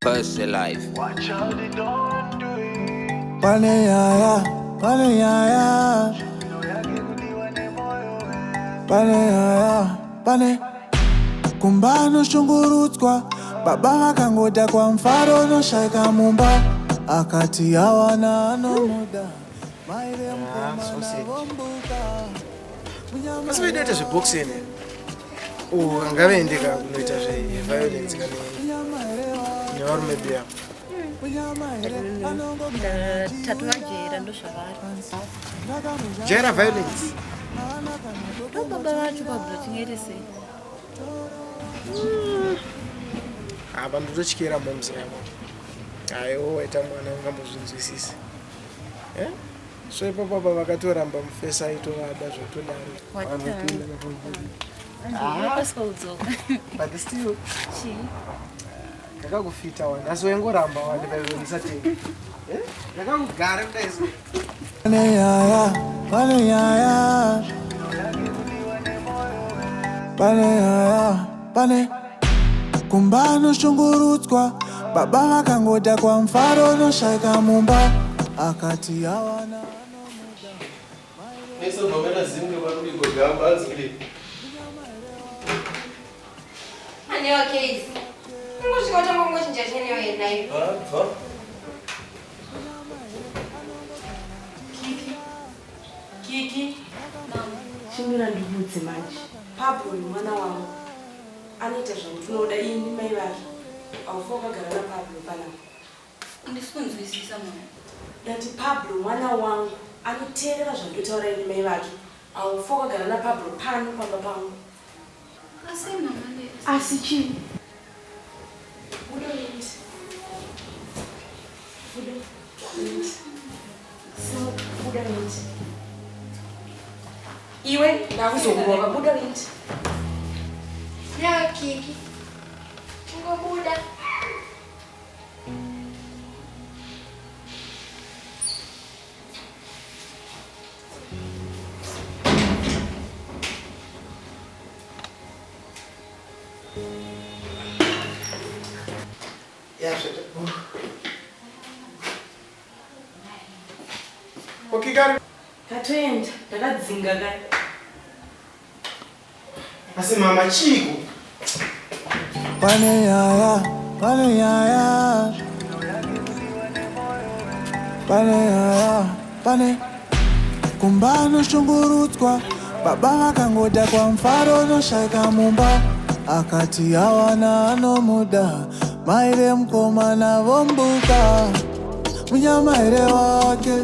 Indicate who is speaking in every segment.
Speaker 1: First life.
Speaker 2: Pane nyaya, pane nyaya. Pane nyaya, pane kumba anoshungurudzwa. Baba vakangoda kwamufaro unoshaika mumba. Akati awana anomuda. Mai vemukomana
Speaker 3: sausage.
Speaker 2: vombuka. Munyama
Speaker 3: Asi vaida kuita zveboxing here? Oh, angavaende ka kunoita zveviolence kana
Speaker 2: munyama here wa-
Speaker 3: nevarume beya.
Speaker 2: munyama here anongogara
Speaker 4: Tatovajaira ndozvavari.
Speaker 2: Ndakamuzvara
Speaker 3: Jaira violence.
Speaker 2: haana kana
Speaker 4: Ndo baba vacho Pablo tingaite sei?
Speaker 3: Apa ndototyira moms yavo. Aiwo waita mwana ungambozvinzwisisi. Eh? So ipapo apa vakatoramba mufesa aitovada zvotodaro.
Speaker 4: Watanga. Andikasika kudzoka.
Speaker 3: But still
Speaker 4: Chii?
Speaker 3: kakakufita wani asi waingoramba wani paizondisatei. Eh? Kakakugara kudai so.
Speaker 2: Pane nyaya, pane nyaya. Pane nyaya, pane kumba anoshungurudzwa. Baba vakangoda kwamufaro unoshaika mumba. Akati awana anomuda.
Speaker 5: Anewa case. Ungosvika utanga kungochinja channel here naiwe.
Speaker 6: Kiki, chimira ndikudze manje. Pablo ni mwana wangu. Anoita zvandinoda ini mai vake. Haufa wakagara naPablo panapa.
Speaker 4: Handisi kunzwisisa mama.
Speaker 6: Ndati Pablo mwana wangu anoteerera zvandotaura ini mai vake. Haufa wakagara naPablo pano pamba pangu.
Speaker 4: Asi mama ndi
Speaker 6: Asi chii? Buda uende. Buda uende. Simuka, buda uende. Iwe ndakuzokurova, buda uende.
Speaker 5: Newa Kiki. Ungobuda.
Speaker 3: Yeah, shit. Okay, kari.
Speaker 6: Tatoenda, ndakadzinga kani.
Speaker 3: Asi mama chiko.
Speaker 2: Pane nyaya, pane nyaya. Pane nyaya, pane kumba anoshungurudzwa. Baba vakangoda kwamufaro unoshaika mumba. Akati awana anomuda. Mai vemukomana vombuka. Munyama here wake.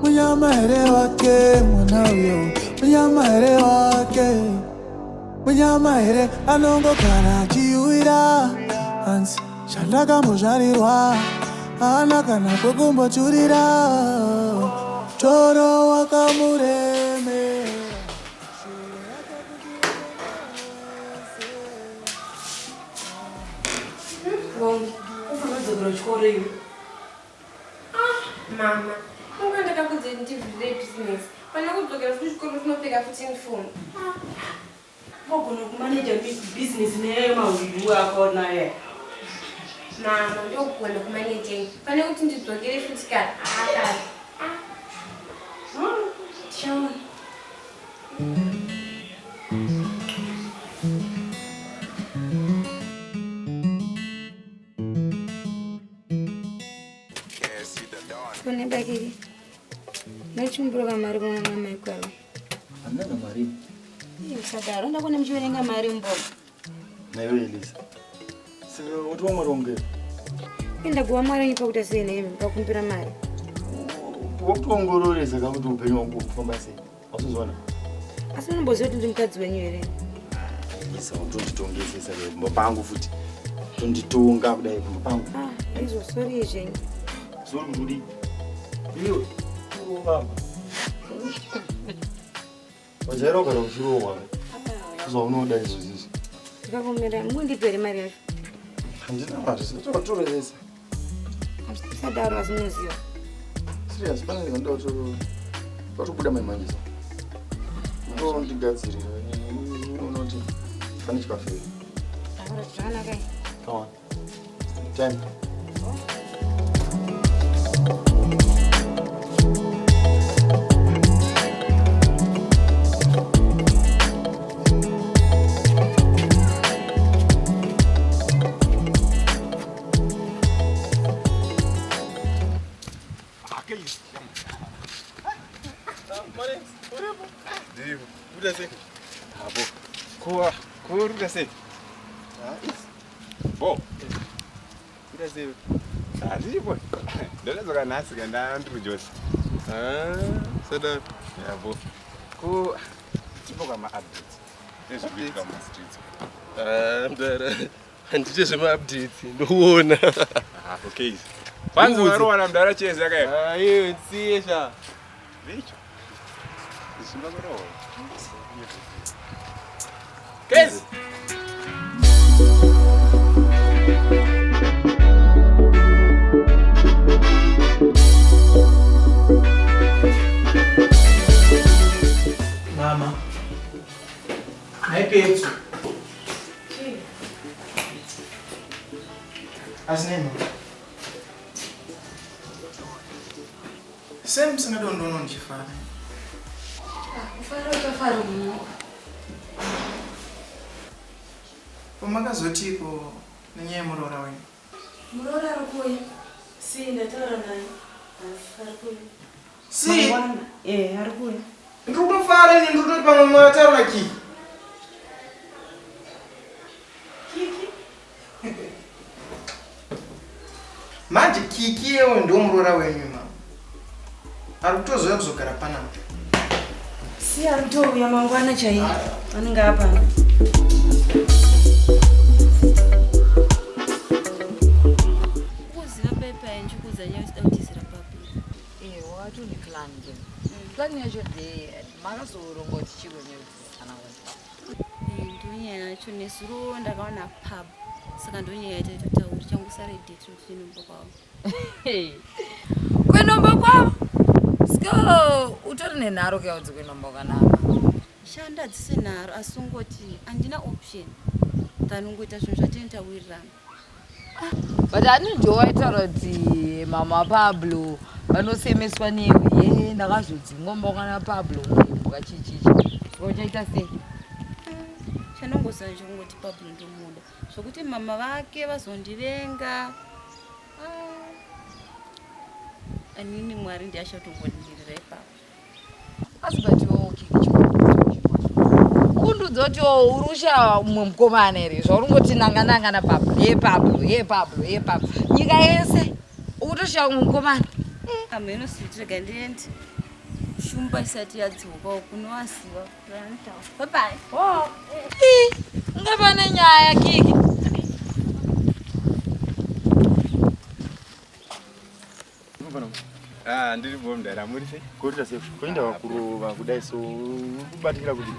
Speaker 2: Munyama here wake mwana uyo. Munyama here wake. Munyama here anongogara achiuira hanzi chandakambozvarirwa haana kana kwekumboturira toro wakamuremera.
Speaker 6: Bongi, ufana kudzokera kuchikoro iwe.
Speaker 5: Ah, mama. Unga ndakakudza ndivhurire business. Pane kudzokera futi chikoro tinopfeka futi uniform.
Speaker 6: Wagona kumaneja business neyayo mahwiru ako naye.
Speaker 5: Mama, ndokugona kumanejeni. Pane kuti ndidzokere futi kana. Ah, ah.
Speaker 6: Tichaona.
Speaker 7: Kune bakiri. Ndachimbura mari kuna mama ikwaro.
Speaker 8: Handina mari.
Speaker 7: Usadaro ndakona muchiverenga mari mboga.
Speaker 8: Naiwe Elisa. Saka wati wamwari wangu here?
Speaker 7: Enda kuwa mwari wenyu pakuita sei nemi pakumbira mari.
Speaker 8: Wakutoongororesa ka kuti upenyu hwangu hukufamba sei. Wasozviona?
Speaker 7: Asi munomboziva kuti ndiri mukadzi wenyu here?
Speaker 8: Elisa watonditongesesa kumba pangu futi. Tonditonga kudai kumba pangu.
Speaker 7: Ah, izvo sorry zvenyu.
Speaker 8: Sorry kuti udii? Iwe, iwe baba. Wajaira kugara uchirohwa. Zvaunoda izvo izvi.
Speaker 7: Ndikakumira mundipere mari yacho.
Speaker 8: Handina mari, totoresa.
Speaker 7: Usadaro asi munoziva.
Speaker 8: Serious, pane ndinoda kuto patobuda mai manje. Ndondigadzirira. Unoti pane chikafu.
Speaker 7: Zvakanaka.
Speaker 8: Come on. Time.
Speaker 1: Handiripo. Ndadzoka nhasi ka ndandiri kuJozi.
Speaker 9: Ah, sadaro.
Speaker 1: Yabo. Ko tipo kama updates. Ezvikuitika mumastreets.
Speaker 9: Ah, mdara. Handite zvemaupdates, ndokuona.
Speaker 1: Ah, okay. Kwanzi warowana mdara chezi akaya.
Speaker 9: Ah, iwe nsiye sha.
Speaker 1: Vicho. Simba kurowa. Kezi.
Speaker 3: Mama. Nhai Petso. Asi nei mama? Sei musingadondono ndichifara?
Speaker 4: Kufara uchafara munhu.
Speaker 3: Pamakazotiko nenyaya yemuroora wenyu?
Speaker 6: Muroora ari kuuya. Si ndataura naye. Asi ari kuuya.
Speaker 3: Si.
Speaker 6: Mangwana. Eh, ari kuuya.
Speaker 3: Ndiri kutofara ini ndiri kutoti pamwe mataura naKiki.
Speaker 6: Kiki?
Speaker 3: Manje Kiki yewe ndiwo muroora wenyu mama. Ari kutozouya kuzogara panapa.
Speaker 6: Si ari kutouya mangwana chaiye. Anenge apano.
Speaker 4: Ukuziva pepa nchikuudza nyaya uchida kutizira Pablo.
Speaker 10: Eh, watoni plan ke. Plan yacho de makazoronga kuti chiko nyaya kuti.
Speaker 4: Eh, ndonyaya yacho nezuro ndakaona pub saka ndonyaya yataitotaura changosara idate kuti tinomba kwavo.
Speaker 10: Kwenomba kwavo? Sika utori nenharo ke udzi kwenomba kwanaka.
Speaker 4: Shanda hadzisi nharo asi ungoti handina option than ungoita zvinhu zvatinotawirirana.
Speaker 10: But ani ndiwo waitaura kuti mama Pablo vanosemeswa newe. Ye ndakazodzingomba kwana Pablo mbuka chichichi. Saka uchaita sei?
Speaker 4: Chandongoziva ndechekungoti Pablo ndomuda zvokuti mama vake vazondivenga. Ah, anini Mwari ndiye achatongondirira ipapo.
Speaker 10: Asi but iwewe Kiki kundudza kuti uri kushaya mumwe mukomana here zvauri ngoti nanga nanga naPablo ye Pablo ye Pablo ye Pablo nyika yese ukutoshaya mumwe mukomana.
Speaker 4: Hameno sweet rega ndiende. Shumba isati yadzoka kunovaziva vanotaura. Bye bye.
Speaker 10: Oh. Ii, ungava nenyaya Kiki.
Speaker 1: Ah, ndiri bo mdara muri sei?
Speaker 8: Kuita sei? Kuenda wakurova kudai so kubatikira kuti.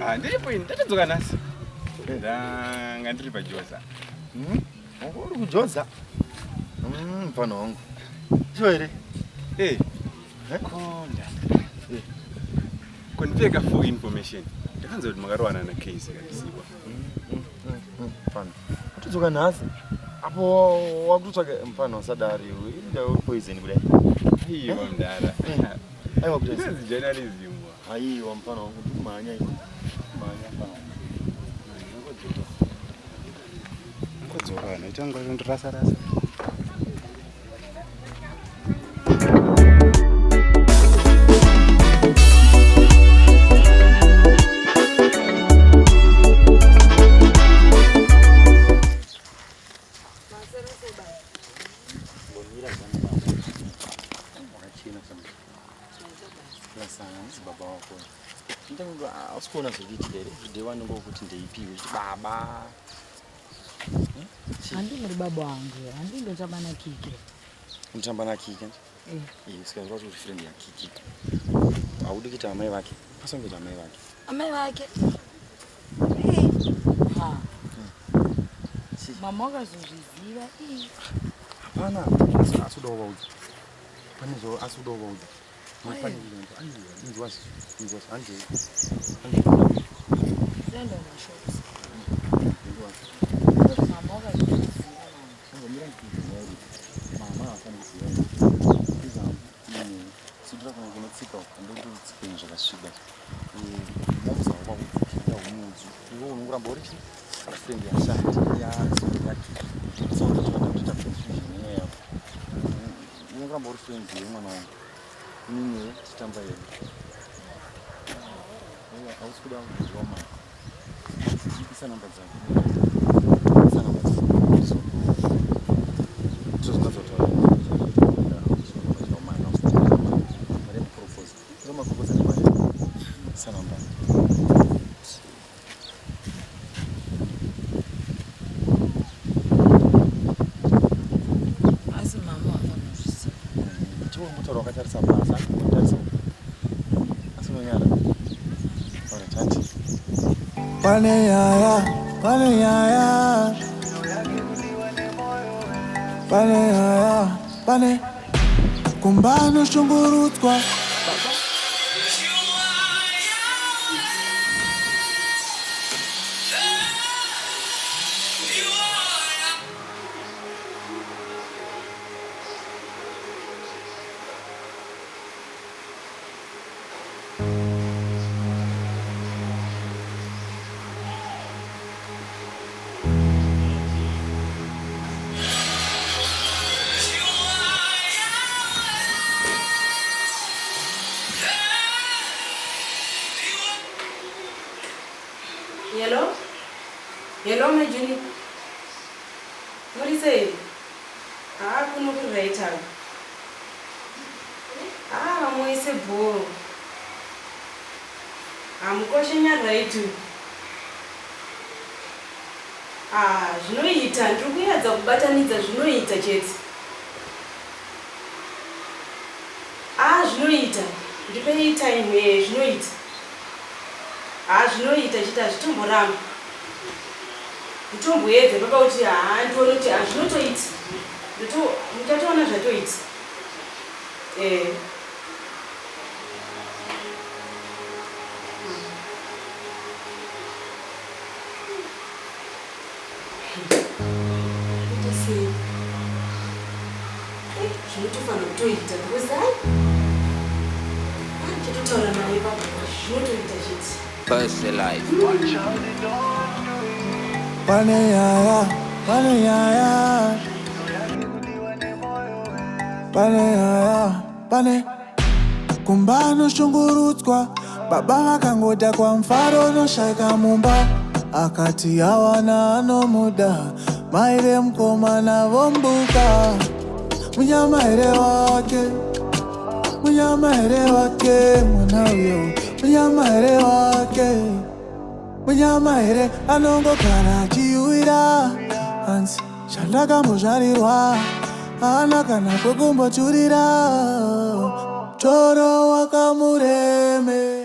Speaker 1: Ah, ndiripo ini ndatodzoka nhasi. Ndanga ndiri paJoza.
Speaker 8: Uri kuJoza? Mfana wangu. Sure here?
Speaker 1: Eh. Konda. Eh. Kundipeka full information. Ndakanzwa kuti makarowana na Casey kandisiwa.
Speaker 8: Mfana. Watodzoka nhasi. Apo wakutotsvaga mfana usadari iwe. Inda uri poison kudai.
Speaker 1: Aiwa mdara.
Speaker 8: Aiwa kuti
Speaker 1: Inonzi journalism.
Speaker 8: Aiwa mfana wangu ndikumhanya iwe. Kumhanya mfana wangu.
Speaker 1: Ngodzoka naita ngwa ndirasa rasa.
Speaker 8: Ausikuona zvekuitika here everyday vanonge kuti ndeipiwe kuti baba
Speaker 10: Handingori baba wangu, handingotamba naKiki.
Speaker 8: unotamba naKiki
Speaker 10: Eh.
Speaker 8: Saka ndinoda kuti friend yaKiki haudi kuita amai vake pasangoita amai vake.
Speaker 10: Amai vake. Ha. Mama wakazozviziva. Ii.
Speaker 8: Hapana, asi uda kuvaudza pane zvo asi uda kuvaudza
Speaker 10: Aiwa.
Speaker 8: inzwa inzwa hanje.
Speaker 10: Ndenda mashops. Mama wakazozviziva mama.
Speaker 8: zvasvika momuza wakwakuda umudzi iwe unongoramba uri chi friend yashati yake so ndatoita confusion nenyaya yako unongoramba uri friend yemwana wangu inini iwe titamba yedu hausi kuda kudyiwa mari isa namba dzako isa namba dzako
Speaker 10: Asi mama vafanozviziva.
Speaker 8: Chiwo wakatarisa pasi, tarisa. Asi unonyara. Alright, auntie.
Speaker 2: Pane nyaya, pane nyaya. Pane nyaya, pane kumba anoshungurudzwa.
Speaker 6: Hello? Hello, my Juni. Muri sei? Ah, kuno kuri right ako. Ah, vamoise bhoro. Hamukoshenya right. Ah, zvinoita, ndiri kuedza kubatanidza zvinoita chete. Ah, zvinoita. Ndipei time eh, zvinoita. Ha zvinoita chete hazvitomboramba. Nditomboedza baba kuti haa ndione kuti hazvinotoita. Ndoto muchatoona zvatoita. Eh. Kuita sei? Eh, zvinotofanira kutoita because hai. Ndichatotaura naye baba zvinotoita chete.
Speaker 11: First life.
Speaker 2: Pane nyaya, pane nyaya. Pane nyaya, pane kumba anoshungurudzwa. Baba vakangoda kwamufaro unoshaika mumba. Akati awana anomuda, mai vemukomana vombuka. Munyama here wake, munyama here wake, mwana uyo, munyama here wake. Munyama here anongogara achiuira hanzi chandakambozvarirwa haana kana kwekumboturira toro wakamureme.